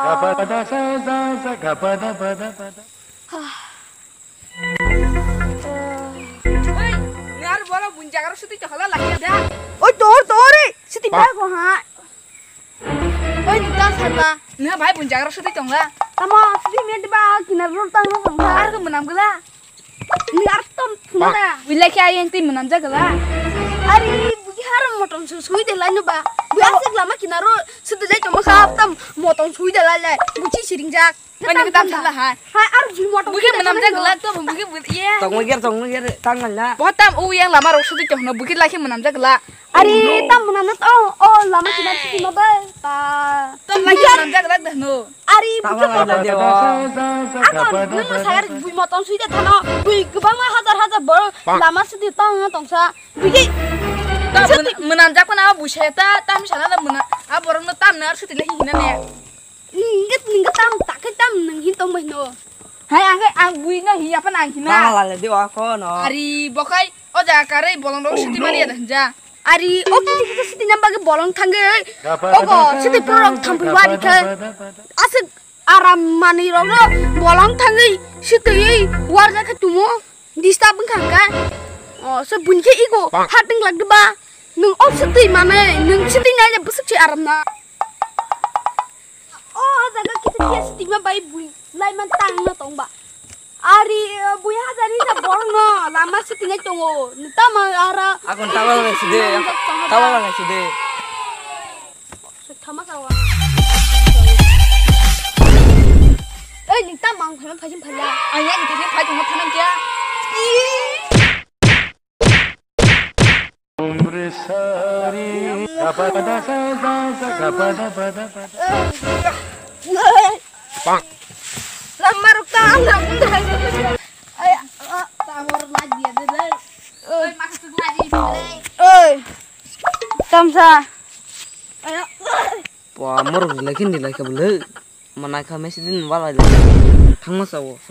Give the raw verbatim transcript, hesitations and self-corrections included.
Oi, ngar boro bunjagar suti chokla lagi da. Oi, tor, tor, eh, suti ba ko ha. Oi, nita sarla. Nita bai bunjagar suti tongla. Tamo, suti met ba kinar rul tang na tongla. Ar ko menam gela. Ni ar tom thuna da. Wila khe ayang ti menam jagala. Ari buji haram motom su sui de lai no ba. Bu asik lama kinaro su de lai toma kha tam motom sui de lai lai. Buji siring jak. Mani tam thangla hai. Hai ar bu motom. Buji menam jagala to buji bu ye. Tong ger tong ger tang la. Bo tam u yang lama rok su de tong no buji lai khe menam jagala. Ari tam menam no to o lama kinar su no ba. Ta. Tam lai khe menam jagala de no. Ari, bujo ko. Ako, nung no sayar bui motom sui de thano, bui kwbangma hajar hajar borok lama sidi tong tongsa. Bui ki. Ta menam jak na bui saya ta, tam sana na mena, a borok no tam na ar suti le hina ne. Ningit ningit tam tak tam nung hin tong bai no. Hai ang ang bui no hi apa nang hina. Tang la le de wa ko no. Ari bokai o ja kare bolong rok suti mari ada hanja. Ari o kiti kiti siti nang bagi bolong thangwi. Ogo siti borok thangwi wari khe. Asik aram manwi rok no bolong thangwi sitwi warja khe tumo disturb wngkha hwnkhe. O se buini khe ego hating lak diba. Nwng o sitwi manwi nwng sitwi nai le bwswk se aram na. O jaga kisa kisa sitwima bai bui laiman tang no tong ba. Ari bui hajar hisa borok no lama sitwinai tongo. Tamo ara. Akon tawa wala side. Tawa wala side. Thama sawa. Ei, ni tam mang phai phai phai ya. Ang ya ni phai phai tong phai kya. Lamar ka lamar. Ay, ah, tawar lagi ya, deh. Oi, tamsa. Ay, ah. Pua mor lagi ni lagi beli. Mana kami sih din walai. Thangma sawo.